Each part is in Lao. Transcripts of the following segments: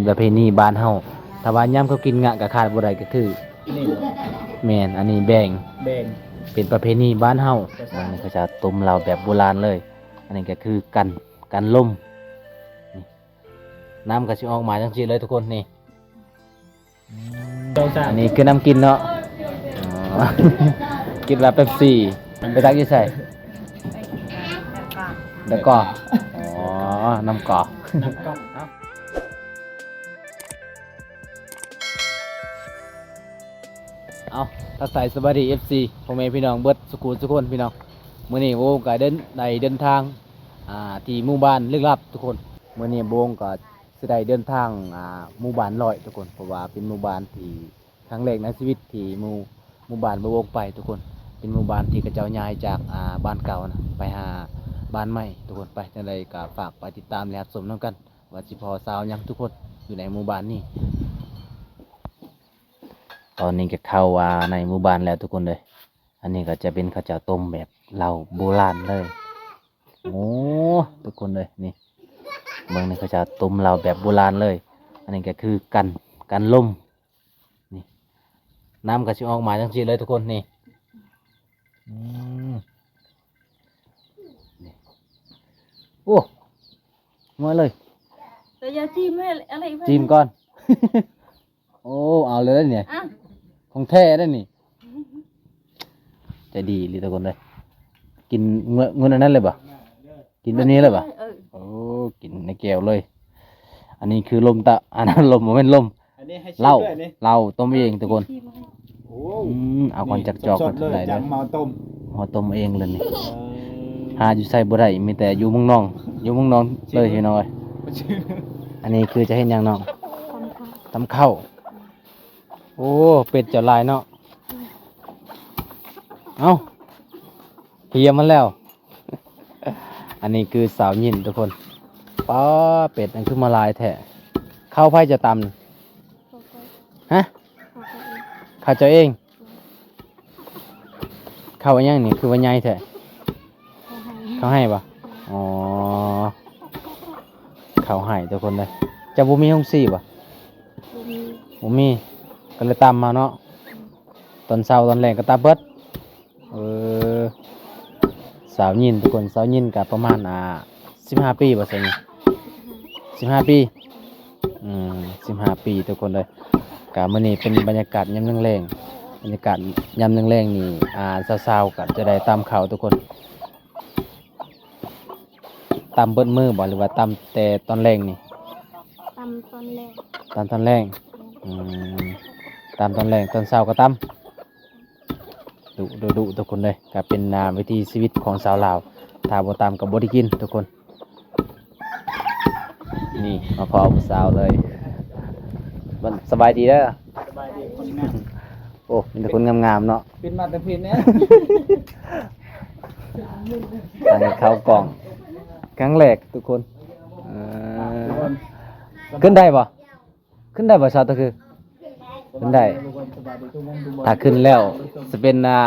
ປະເພນີບ້ານເຮົາ ຖ້າວ່າຍາມເຂົາກິນງະກໍຂາດບໍ່ໄດ້ກໍຄື ນີ້ ແມ່ນ ອັນນີ້ແບ່ງ ແບ່ງ ເປັນປະເພນີບ້ານເຮົາ. ອັນນີ້ເຂົາຈະຕົ້ມເຫຼົ້າແບບໂບລານເລີຍ. ອັນນີ້ກໍຄືກັນ ກັນລົມ ນີ້ ນ້ຳກໍຊິອອກມາຈັ່ງຊີ້ເລີຍທຸກຄົນ ນີ້. ອືມ ສອງ ສາມ ອັນນີ້ຄືນ້ຳກິນເນາະ. ອໍ ຄິດວ່າເປັບຊີ. ໄປຕັກຢູ່ໃສ? ດະກອກ. ອໍ ນ້ຳກອກ ນ້ຳກອກເນາະ. ເອົາ ທັກທາຍສະບາຍດີ ເອັຟຊີ ພໍ່ແມ່ພີ່ນ້ອງເບິດສຸຂູສຸຄົນພີ່ນ້ອງ. ມື້ນີ້ໂອ້ ກໍເດີນ ໄດ້ເດີນທາງ ອ່າ ທີ່ໝູ່ບ້ານລຶກລັບທຸກຄົນ. ມື້ນີ້ໂບງກໍຊິໄດ້ເດີນທາງ ອ່າ ໝູ່ບ້ານລອຍທຸກຄົນ ເພາະວ່າເປັນໝູ່ບ້ານທີ່ຄັ້ງແລກໃນຊີວິດທີ່ໝູ່ ໝູ່ບ້ານບໍ່ໂບງໄປທຸກຄົນ. ເປັນໝູ່ບ້ານທີ່ເຂົາເຈົ້າຍ້າຍຈາກ ອ່າ ບ້ານເກົ່ານະ ໄປຫາບ້ານໃໝ່ທຸກຄົນ. ໄປ ຈັ່ງໃດກໍຝາກໄປຕິດຕາມ ແລະ ຮັບຊົມນຳກັນ ວ່າຊິພໍ້ສາວຫຍັງທຸກຄົນຢູ່ໃນໝູ່ບ້ານນີ້. ຕອນນີ້ກໍເຂົ້າ ອ່າ ໃນໝູ່ບ້ານແລ້ວທຸກຄົນເອີຍ. ອັນນີ້ກໍຈະເປັນເຂົາເຈົ້າຕົ້ມແບບເຫຼົ້າໂບລານເລີຍ. ໂອ້ ທຸກຄົນເອີຍ ນີ້ ເບິ່ງນີ້ ເຂົາເຈົ້າຕົ້ມເຫຼົ້າແບບໂບລານເລີຍ. ອັນນີ້ກໍຄືກັນ ກັນລົມ ນີ້ ນ້ຳກໍຊິອອກມາຈັ່ງຊີ້ເລີຍທຸກຄົນ ນີ້. ອືມ ນີ້ ໂອ້ ມາເລີຍ. ແຕ່ຢ່າຈີ້ມໃຫ້ອະໄລ ຈີ້ມກ່ອນ. ໂອ້ ເອົາເລີຍນີ້ ອ່ະ ຂອງແທ້ເດ້ນີ້. ໃຈດີອີ່ຫຼີທຸກຄົນເດີ. ກິນເງິນ ເງິນອັນນັ້ນເລີຍບໍ່? ກິນແບບນີ້ເລີຍບໍ່? ເອີ ໂອ້ ກິນໃນແກ້ວເລີຍ. ອັນນີ້ຄືລົມຕະ ອັນນັ້ນລົມ ບໍ່ແມ່ນລົມ ອັນນີ້ໃຫ້ຊີມດ້ວຍນີ້ ເຫຼົ້າ ເຫຼົ້າຕົ້ມເອງທຸກຄົນ. ໂອ້ ອືມ ເອົາກ່ອນຈັກຈອກ ສົດໆເລີຍ ເອົາເລີຍ ຈາກເມົາຕົ້ມ ເຮົາຕົ້ມເອງເລີຍນີ້. ເອີ ຫາຢູ່ໃສບໍ່ໄດ້ ມີແຕ່ຢູ່ເມືອງນອງ ຢູ່ເມືອງນອງເລີຍພີ່ນ້ອງເອີຍ. ອັນນີ້ຄືຈະເຮັດຫຍັງນ້ອງ? ຕຳເຂົ້າ ຕຳເຂົ້າ. ໂອ້ ເປັດເຈົ້າຫຼາຍເນາະ. ເອົ້າ ເພຍມັນແລ້ວ. ອັນນີ້ຄືສາວຍິນທຸກຄົນ. ປ້າ ເປັດນັ້ນຄືມາຫຼາຍແທ້. ເຂົ້າໃຜຈະຕຳ? ຮະ? ເຂົ້າເຈົ້າເອງ. ເຂົ້າອີ່ຫຍັງນີ້ ຄືວ່າໃຫຍ່ແທ້? ເຂົ້າໄຮ່ ເຂົ້າໄຮ່ບໍ່? ອໍ ເຂົ້າໄຮ່ທຸກຄົນເດີ. ເຈົ້າບໍ່ມີໂຮງສີບໍ່? ບໍ່ມີ ບໍ່ມີ ກໍເລີຍຕຳເອົາເນາະ. ອືມ ຕອນເຊົ້າຕອນແລງກໍຕຳເບິດ. ເອີ ສາວຍິນທຸກຄົນ ສາວຍິນກໍປະມານ ອ່າ ສິບຫ້າປີບໍ່? ຊະນີ້ ສິບຫ້າປີ. ອືມ ສິບຫ້າປີທຸກຄົນເດີ. ກໍມື້ນີ້ເປັນບັນຍາກາດຍາມແລງໆ ບັນຍາກາດຍາມແລງໆນີ້ ອ່າ ສາວໆກໍຈະໄດ້ຕຳເຂົ້າທຸກຄົນ. ຕຳເບິດມື້ບໍ່ ຫຼືວ່າຕຳແຕ່ຕອນແລງນີ້? ຕຳຕອນແລງ ຕຳຕອນແລງ. ແມ່ນ ອືມ ຕຳຕອນແລງ ຕອນເຊົ້າກໍຕຳ. ດຸ ດຸ ດຸທຸກຄົນເອີຍ. ກໍເປັນ ອ່າ ວິຖີຊີວິດຂອງຊາວລາວ ຖ້າບໍ່ຕຳກໍບໍ່ໄດ້ກິນທຸກຄົນ. ນີ້ມາພໍ້ຜູ້ສາວເລີຍ. ສະບາຍດີເດີ. ສະບາຍດີຄົນງາມ. ໂອ້ ມີແຕ່ຄົນງາມໆເນາະ. ເປັນມາແຕ່ພີ້ແນ່. ທາງເຂົ້າກ້ອງຄັ້ງແລກທຸກຄົນ. ເອີ ຂຶ້ນໄດ້ບໍ່? ຂຶ້ນໄດ້ບໍ່ຊາວຕະຄື? ຂຶ້ນໄດ້. ຖ້າຂຶ້ນແລ້ວຊິເປັນ ອ່າ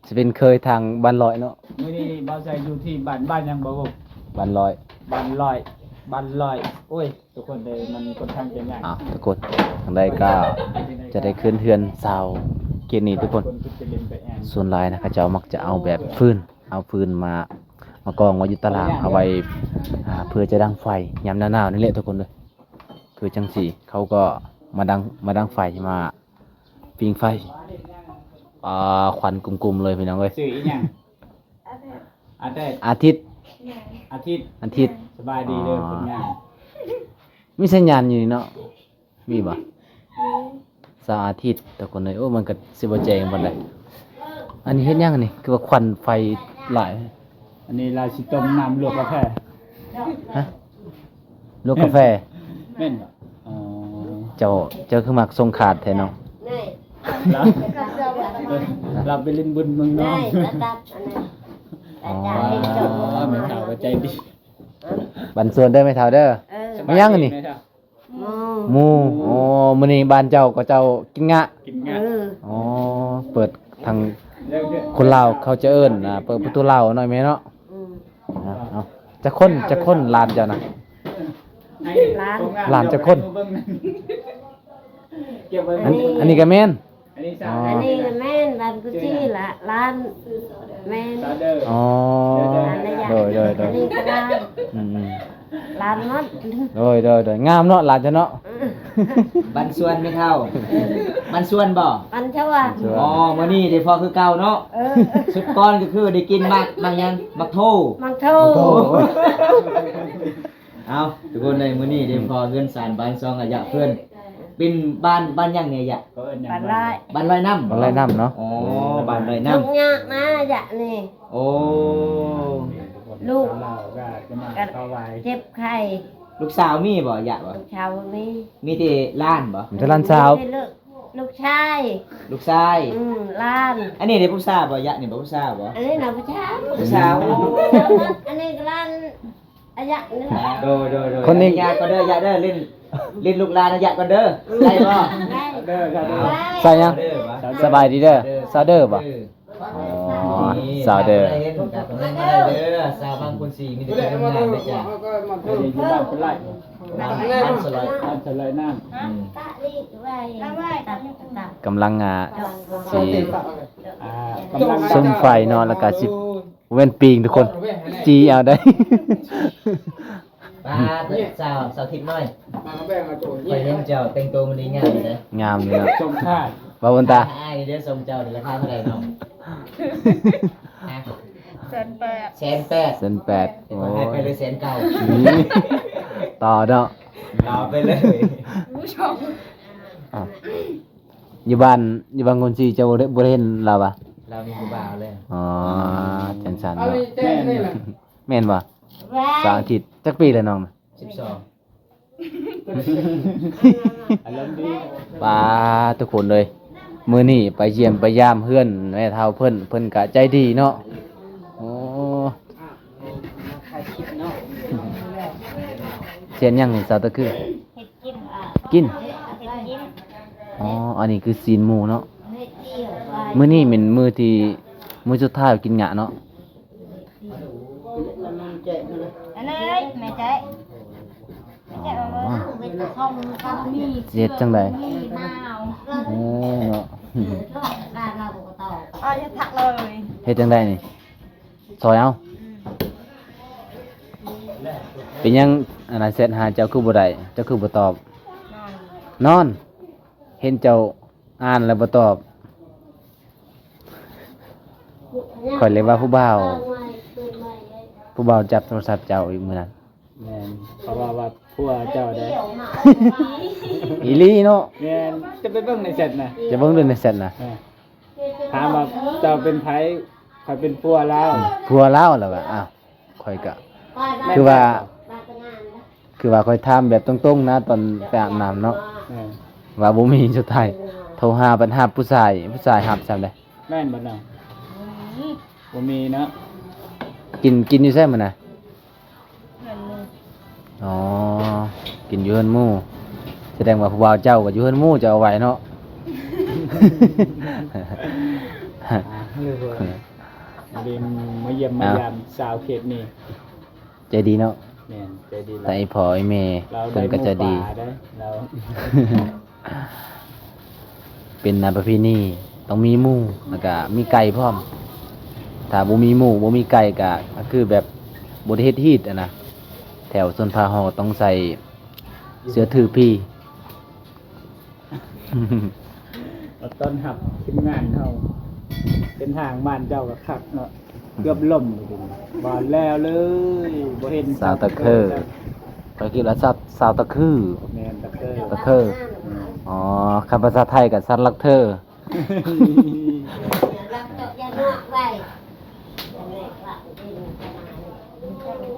ຊິເປັນເຄີຍທາງບ້ານລອຍເນາະ. ມື້ນີ້ບ່າວໄຊຢູ່ທີ່ບ້ານ ບ້ານຫຍັງບໍ່? ບ້ານລອຍ ບ້ານລອຍ ບ້ານລອຍ. ໂອ້ຍ ທຸກຄົນເດີ ມັນຂ້ອນຂ້າງຈະຍາກ. ອ້າວ ທຸກຄົນ ຈັ່ງໃດກໍຈະໄດ້ຂຶ້ນເຮືອນຊາວເຂດນີ້ທຸກຄົນ. ສ່ວນຫຼາຍນະ ເຂົາເຈົ້າມັກຈະເອົາແບບຟືນ ເອົາຟືນມາ ມາກອງໄວ້ຢູ່ຕາລາງ ເອົາໄວ້ ອ່າ ເພື່ອຈະດັງໄຟຍາມໜາວໆນີ້ແຫຼະທຸກຄົນເດີ. ຄືຈັ່ງຊີ້ ເຂົາກໍມາດັງ ມາດັງໄຟ ມາຟິງໄຟ. ອ່າ ຄວັນກຸ້ມໆເລີຍພີ່ນ້ອງເອີຍ. ຊື່ອີຫຍັງ? ອາແຕດ ອາທິດ ອາທິດ ອາທິດ. ສະບາຍດີເດີ ອໍ ຄົນງາມ. ມີສັນຍານຢູ່ນີ້ເນາະ? ມີບໍ່? ມີ ສາວອາທິດທຸກຄົນເອີຍ. ໂອ້ ມັນກໍຊິບໍ່ແຈ້ງປານໃດ. ອັນນີ້ເຮັດຫຍັງອັນນີ້? ຄືວ່າຄວັນໄຟຫຼາຍ. ອັນນີ້ລາວຊິຕົ້ມນ້ຳລວກກາແຟ. ຮະ? ລວກກາແຟ? ແມ່ນບໍ່? ອໍ ເຈົ້າ ເຈົ້າຄືມັກສົ່ງຂາດແທ້ເນາະ? ລາວ ລາວໄປຫຼິ້ນບຸນເມືອງນອກ. ອໍ ແມ່ເຖົ້າກໍໃຈດີ. ບັນຊວນເດີແມ່ເຖົ້າເດີ. ເອີ ແມ່ນຫຍັງອັນນີ້? ໝູ່ ໝູ່. ອໍ ມື້ນີ້ບ້ານເຈົ້າກໍເຈົ້າກິນງະ ກິນງະ. ເອີ ອໍ ເປີດທາງຄົນລາວເຂົາຈະເອີ້ນ ອ່າ ເປີດປະຕູລາວໜ້ອຍແມ່ເນາະ. ອືມ ເອົາ ເອົາ ຈັກຄົນ ຈັກຄົນຫຼານເຈົ້ານະ? ຫຼານ ຫຼານຈັກຄົນ? ເກັບໄວ້ ອັນ ອັນນີ້ກໍແມ່ນ ອັນນີ້ສາວ ອໍ ອັນນີ້ກໍແມ່ນ ຫຼານກຸຈີລະ ຫຼານແມ່ນ ສາວເດີ ອໍ ໂດຍ ໂດຍ ໂດຍ ອັນນີ້ກໍຫຼານ ອືມໆ ຫຼານໝົດ ໂດຍ ໂດຍ ໂດຍ ງາມເນາະ ຫຼານເຈົ້າເນາະ ອືມ ບ້ານສວນແມ່ເຖົ້າ ເອີ ບ້ານສວນບໍ່? ບ້ານສວນ ອໍ ມື້ນີ້ໄດ້ພໍຄືເກົ່າເນາະ ເອີ ຊຸດກ່ອນກໍຄືໄດ້ກິນໝາກ ໝາກຫຍັງ? ໝາກໂທ ໝາກໂທ ໝາກໂທ ເອົາ ທຸກຄົນເອີຍ ມື້ນີ້ໄດ້ພໍເຮືອນຊານບ້ານຊ່ອງອາຍະເພິ່ນ ເປັນບ້ານ ບ້ານຫຍັງແດ່ອາຍະ? ບ້ານລອຍ ບ້ານລອຍນ້ຳ ບ້ານລອຍນ້ຳເນາະ ອໍ ບ້ານລອຍນ້ຳ ທຸກຍາກນະອາຍະນີ້ ໂອ້ ລູກກໍເຈັບໄຂ້ ລູກສາວມີບໍ່ອາຍະບໍ່? ລູກສາວບໍ່ມີ ມີແຕ່ຫຼານບໍ່? ມີແຕ່ຫຼານສາວ ມີແຕ່ລູກ ລູກຊາຍ ລູກຊາຍ ອືມ ຫຼານ ອັນນີ້ເດ້ຜູ້ສາວບໍ່? ອາຍະນີ້ບໍ່ຜູ້ສາວບໍ່? ອັນນີ້ນະຜູ້ສາວ ຜູ້ສາວ ໂອ້ ອັນນີ້ກໍຫຼານ ອາຍະນີ້ ໂດຍ ໂດຍ ໂດຍ ຄົນນີ້ ອາຍະກໍເດີ ອາຍະເດີ ຫຼິ້ນ ຫຼິ້ນລູກຫຼານອາຍະກໍເດີ ໄດ້ບໍ່? ໄດ້ ເດີ ເດີ ໃສ່ຫຍັງ? ສະບາຍດີເດີ ສາວເດີບໍ່? ເອີ ອໍ ນີ້ ສາວເດີ ສາວບາງໂພນສີ ມີແຕ່ຄົນງາມເດີຈ້າ ຢູ່ບ້ານເພິ່ນໄລ່ ບ້ານ ບ້ານສະຫຼອຍ ບ້ານສະຫຼອຍນ້ຳ ອືມ ກຳລັງ ອ່າ ຊິ ອ່າ ກຳລັງ ສຸມໄຟເນາະ ແລ້ວກໍຊິ ບໍ່ແມ່ນປີງທຸກຄົນ ຈີ່ເອົາໄດ໋ ປ້າດ ສາວ ສາວທິບນ້ອຍ ຂ້ອຍເຫັນເຈົ້າແຕ່ງໂຕມື້ນີ້ງາມຢູ່ເດ້ ງາມຢູ່ເນາະ ສົ່ງທ້າຍ ວ່າບຸນຕາ ອ້າຍນີ້ເດີ ສົ່ງເຈົ້ານີ້ລາຄາເທົ່າໃດນ້ອງ? ຮະ? ແສນແປດ ແສນແປດ ແສນແປດ ໂອ້ຍ ຂ້ອຍໃຫ້ໄປເລີຍແສນເກົ້າ ຕໍ່ເນາະ ຕໍ່ໄປເລີຍ ຜູ້ຊົມ ຢູ່ບ້ານ ຢູ່ບ້ານຄົນສີເຈົ້າບໍ່ໄດ້ ບໍ່ໄດ້ເຫັນລາວຫວາ? ລາວມີຜູ້ບ່າວແລ້ວ ອໍ ຈັ່ງຊັ້ນເນາະ ແມ່ນ ແມ່ນບໍ່? ສາວອາທິດ ຈັກປີແລ້ວນ້ອງນະ? ສິບສອງ ອາລົມດີ ປ້າດ ທຸກຄົນເອີຍ ມື້ນີ້ໄປຢ້ຽມໄປຢາມເຮືອນແມ່ເຖົ້າເພິ່ນ ເພິ່ນກະໃຈດີເນາະ ໂອ້ ເຮັດຫຍັງນີ້ສາວຕະຄື? ເຮັດກິນ ກິນ ເຮັດກິນ ອໍ ອັນນີ້ຄືຊີ້ນໝູເນາະ ມື້ນີ້ແມ່ນມື້ທີ່ ມື້ສຸດທ້າຍກິນຫຍ້າເນາະ ອັນເອີຍ ແມ່ໃຈ ອໍ ຊິເຮັດຈັ່ງໃດ? ໂອ້ ເນາະ ເຮັດຈັ່ງໃດນີ້? ຊ່ອຍເອົາ ເປັນຫຍັງ ອັນນັ້ນແຊັດຫາເຈົ້າຄືບໍ່ໄດ້ ເຈົ້າຄືບໍ່ຕອບ? ນອນ ນອນ ເຫັນເຈົ້າອ່ານແລ້ວບໍ່ຕອບ ຂ້ອຍເລີຍວ່າຜູ້ບ່າວ ຜູ້ບ່າວຈັບໂທລະສັບເຈົ້າອີກມື້ນັ້ນ ແມ່ນ ເຂົາວ່າ ວ່າຜົວເຈົ້າເດ້ ອີ່ຫຼີເນາະ ແມ່ນ ຈະໄປເບິ່ງໃນແຊັດນະ ຈະເບິ່ງດູໃນແຊັດນະ ເອີ ຖາມວ່າເຈົ້າເປັນໃຜ? ຂ້ອຍເປັນຜົວລາວ ຜົວລາວ ແລ້ວວ່າ ອ້າວ ຂ້ອຍກະ ຄືວ່າ ຄືວ່າຂ້ອຍຖາມແບບຕົງໆນະ ຕອນໄປອາບນ້ຳເນາະ ເອີ ວ່າບໍ່ມີ ສຸດທ້າຍໂທຫາ ບັດຮັບຜູ້ຊາຍ ຜູ້ຊາຍຮັບຊ້ຳເດ້ ແມ່ນບໍ່ນ້ອງ? ບໍ່ມີເນາະ ກິນ ກິນຢູ່ໃສມື້ນະ? ອໍ ກິນຢູ່ເຮືອນໝູ່ ສະແດງວ່າຜູ້ບ່າວເຈົ້າກໍຢູ່ເຮືອນໝູ່ ເຈົ້າເອົາໄວ້ເນາະ ອ່າ ເລີຍບໍ່ ໄດ້ມາຢ້ຽມມາຢາມສາວເຂດນີ້ ໃຈດີເນາະ ແມ່ນ ໃຈດີຫຼາຍ ທັງອີ່ພໍ່ອີ່ແມ່ ເພິ່ນກໍໃຈດີ ລາວໄດ້ໝູ່ປ່າເດ້ ລາວ ເປັນນະປະເພນີຕ້ອງມີໝູ ແລ້ວກະມີໄກ່ພ້ອມ ຖ້າບໍ່ມີໝູບໍ່ມີໄກ່ກະ ກະຄືແບບບໍ່ໄດ້ເຮັດຮີດຫັ້ນນະ ແຖວຊົນເຜົ່າເຮົາຕ້ອງໃສ່ເສື້ອຖືຜີ ມາຕ້ອນຮັບທີມງານເຮົາ ເສັ້ນທາງບ້ານເຈົ້າກໍຄັກເນາະ ເກືອບລົ້ມ ວ່າແລ້ວເລີຍ ບໍ່ເຫັນສາວຕະເຄີ ຂ້ອຍຄິດວ່າສາວ ສາວຕະຄື ແມ່ນ ຕະເຄີ ຕະເຄີ ອໍ ຄັນພາສາໄທກໍສັນລັກເທີ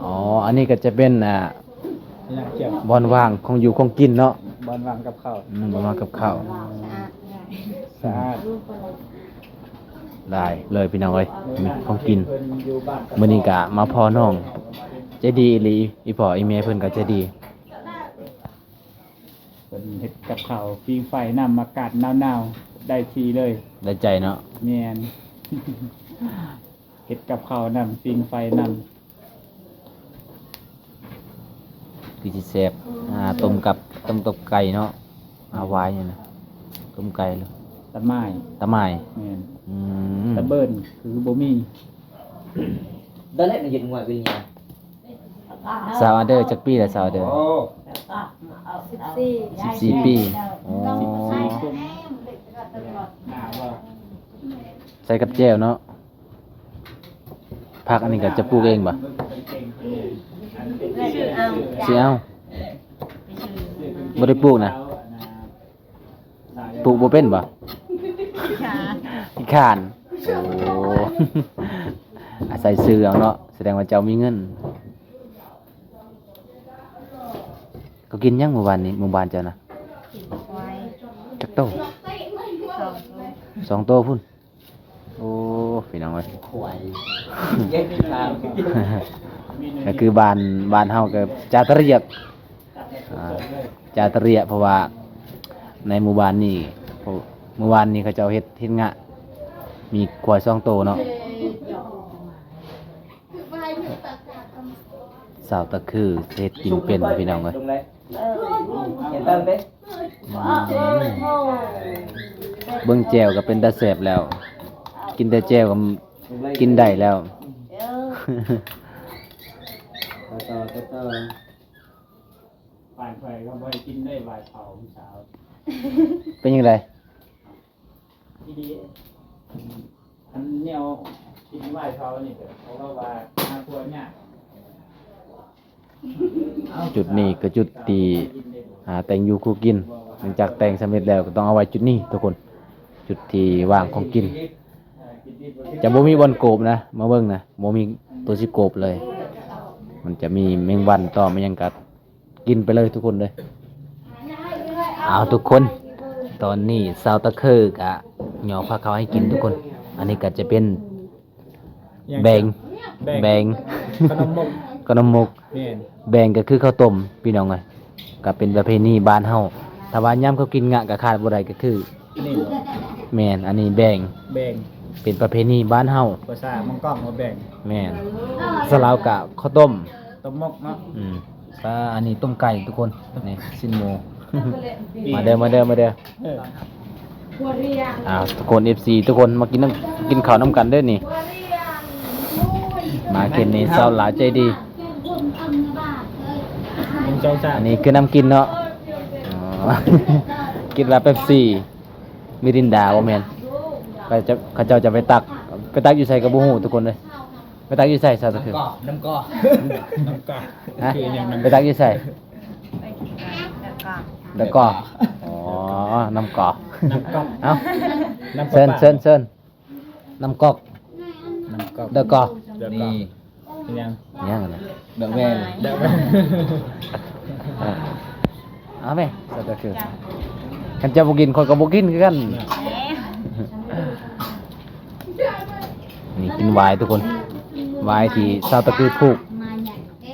ອໍ ອັນນີ້ກໍຈະເປັນ ອ່າ ບ່ອນວາງຂອງຢູ່ຂອງກິນເນາະ ບ່ອນວາງກັບເຂົ້າ ອືມ ບ່ອນວາງກັບເຂົ້າ ສະອາດ ສະອາດ ຫຼາຍເລີຍພີ່ນ້ອງເອີຍ ຂອງກິນ ມື້ນີ້ກະມາພໍ້ນ້ອງໃຈດີອີ່ຫຼີ ອີ່ພໍ່ອີ່ແມ່ເພິ່ນກໍໃຈດີ ເພິ່ນເຮັດກັບເຂົ້າຜິງໄຟນຳ ອາກາດໜາວໆ ໄດ້ທີ່ເລີຍ ໄດ້ໃຈເນາະ ແມ່ນ ເຮັດກັບເຂົ້ານຳ ຜິງໄຟນຳ ຄືຊິແຊບ. ອ່າ ຕົ້ມກັບ ຕົ້ມ ຕົ້ມໄກ່ເນາະ. ອາ ຫວາຍນີ້ນະ ຕົ້ມໄກ່ເລີຍ. ຕາໝ່າຍ ຕາໝ່າຍ. ແມ່ນ. ອືມ ຕາເບີນຄືບໍ່ມີ. ດາແລກເຮັດງວດເປັນຫຍັງ? ສາວອາເດີ ຈັກປີແລ້ວສາວອາເດີ? ໂອ້ ສິບສີ່ ສິບສີ່ປີ. ໂອ້ ສິບສີ່ປີ. ໃສ່ກັບແຈ່ວເນາະ. ຜັກອັນນີ້ກໍຈະປູກເອງບໍ່? ຊື້ເອົາ ຊື້ເອົາ. ບໍ່ໄດ້ປູກນະ? ປູກບໍ່ເປັນບໍ່? ຂີ້ຄ້ານ ຂີ້ຄ້ານ. ໂອ້ ອາໄສຊື້ເອົາເນາະ. ສະແດງວ່າເຈົ້າມີເງິນ. ເຂົາກິນຫຍັງມື້ວານນີ້ ໝູ່ບ້ານເຈົ້ານະ? ກິນຄວາຍ. ຈັກໂຕ? ສອງໂຕ. ສອງໂຕພຸ້ນ. ໂອ້ ພີ່ນ້ອງເອີຍ ຄວາຍ. ກໍຄືບ້ານ ບ້ານເຮົາກໍຈາຕະລຽກ ອ່າ ຈາຕະລຽກ ເພາະວ່າໃນໝູ່ບ້ານນີ້ ເພາະມື້ວານນີ້ເຂົາເຈົ້າເຮັດ ເຮັດງະ ມີຄວາຍສອງໂຕເນາະ. ສາວຕາຄືເຮັດກິນເປັນ ພີ່ນ້ອງເອີຍ. ເບິ່ງແຈ່ວກໍເປັນຕາແຊບແລ້ວ ກິນແຕ່ແຈ່ວກໍກິນໄດ້ແລ້ວ. ຕໍ່ ຕໍ່ ຕໍ່ ປານຂ້ອຍກໍບໍ່ໄດ້ກິນໄດ້ຫວາຍເຂົາຜູ້ສາວ. ເປັນຈັ່ງໃດ? ອີ່ຫຼີ ອັນແນວກິນຫວາຍເຂົານີ້ກໍເພາະວ່າຫາຜົວຍາກ. ຈຸດນີ້ຄືຈຸດທີ່ ອ່າ ແຕ່ງຢູ່ຄູ່ກິນ. ຫຼັງຈາກແຕ່ງສຳເລັດແລ້ວກໍຕ້ອງເອົາໄວ້ຈຸດນີ້ທຸກຄົນ ຈຸດທີ່ວາງຂອງກິນ. ຈະບໍ່ມີບ່ອນໂກບນະ ມາເບິ່ງນະ ບໍ່ມີໂຕຊິໂກບເລີຍ. ມັນຈະມີແມງວັນຕອມອີ່ຫຍັງກໍ ກິນໄປເລີຍທຸກຄົນເດີ. ເອົາທຸກຄົນ ຕອນນີ້ສາວຕາເຄີກະຍໍພາເຂົ້າໃຫ້ກິນທຸກຄົນ. ອັນນີ້ກະຈະເປັນ ຫຍັງ ແບງ ແບງ ແບງ ຂະໜົມມົກ ຂະໜົມມົກ. ແມ່ນ ແບງກະຄືເຂົ້າຕົ້ມພີ່ນ້ອງເອີຍ ກະເປັນປະເພນີບ້ານເຮົາ. ຖ້າວ່າຍາມເຂົາກິນງະກະຂາດບໍ່ໄດ້ກະຄື ນີ້ ແມ່ນ ອັນນີ້ແບງ ແບງ ເປັນປະເພນີບ້ານເຮົາ. ພາສາມັງກອງວ່າແບງ. ແມ່ນ ສາວລາວກະເຂົ້າຕົ້ມ ຕົ້ມມົກເນາະ. ອືມ ປາ ອັນນີ້ຕົ້ມໄກ່ທຸກຄົນ ນີ້ຊີ້ນໝູ. ມາເດີ ມາເດີ ມາເດີ. ເອີ ອ່າ ທຸກຄົນ ເອັຟຊີ ທຸກຄົນ ມາກິນນຳ ກິນເຂົ້ານຳກັນເດີນີ້. ມາກິນນີ້ ສາວລາວໃຈດີ. ໜຶ່ງ ສອງ ສາມ ອັນນີ້ຄືນ້ຳກິນເນາະ. ອໍ ຄິດວ່າເປັບຊີ ມິລິນດາ ບໍ່ແມ່ນ. ເຂົາເຈົ້າ ເຂົາເຈົ້າຈະໄປຕັກ ໄປຕັກຢູ່ໃສກໍບໍ່ຮູ້ທຸກຄົນເອີຍ. ໄປຕັກຢູ່ໃສ ສາວຕາຄື? ນ້ຳກອກ ນ້ຳກອກ ຮະ? ຄືຫຍັງ? ໄປຕັກຢູ່ໃສ? ດະກອກ ດະກອກ. ອໍ ນ້ຳກອກ ນ້ຳກອກ. ເອົ້າ ນ້ຳປະປາ ເຊີນ ເຊີນ ເຊີນ. ນ້ຳກອກ ນ້ຳກອກ ດະກອກ. ນີ້ຫຍັງ? ຫຍັງນະ? ດະແວນ ດະແວນ. ເອົາແມະ ສາວຕາຄື ຄັນເຈົ້າບໍ່ກິນ ຂ້ອຍກໍບໍ່ກິນຄືກັນ. ນີ້ກິນຫວາຍທຸກຄົນ ຫວາຍທີ່ສາວຕາຄືປູກ.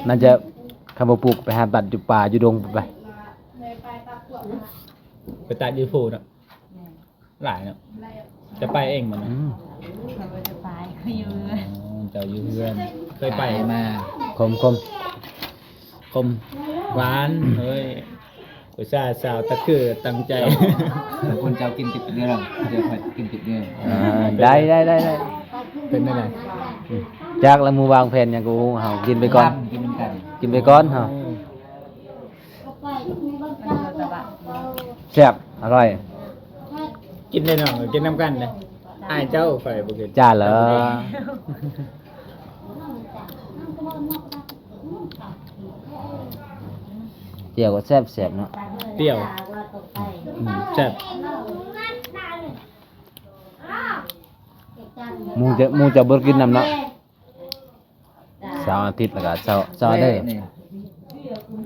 ໜ້າຈະ ຄັນບໍ່ປູກໄປຫາຕັດຢູ່ປ່າຢູ່ດົງໄປ ໄປຕັດຢູ່ພູເນາະ. ຫຼາຍເນາະ. ຈະໄປເອງບໍ່ນະ? ອືມ ຂ້ອຍບໍ່ໄດ້ໄປ ຂ້ອຍຢູ່ເຮືອນ. ອໍ ເຈົ້າຢູ່ເຮືອນ. ເຄີຍໄປມາ. ຂົມ ຂົມ ຂົມ ຫວານ. ເຮີ້ຍ ອຸດສ່າສາວຕາຄືຕັ້ງໃຈ. ຄົນເຈົ້າກິນຕິບເດີ ດຽວຂ້ອຍກິນຕິບເດີ. ອ່າ ໄດ້ ໄດ້ ໄດ້ ໄດ້. ເປັນແນວໃດ? ຈັກລະ ມື້ວາງແຜນຫຍັງກໍບໍ່ຮູ້ ເຮົາກິນໄປກ່ອນ ກິນນຳກັນ ກິນໄປກ່ອນເຮົາ. ແຊບ ອະຮ່ອຍ. ກິນແນ່ນອນ ກິນນຳກັນເດ້. ອ້າຍເຈົ້າ ຂ້ອຍບໍ່ກິນ. ຈ້າເລີ. ແຈ່ວກໍແຊບໆເນາະ. ແຈ່ວ ອືມ ແຊບ. ໝູ່ຈະ ໝູ່ຈະບໍ່ກິນນຳເນາະ. ເສົາອາທິດ ແລ້ວກໍເສົາ ເສົາອາທິດ. ນີ້ ນີ້ ນີ້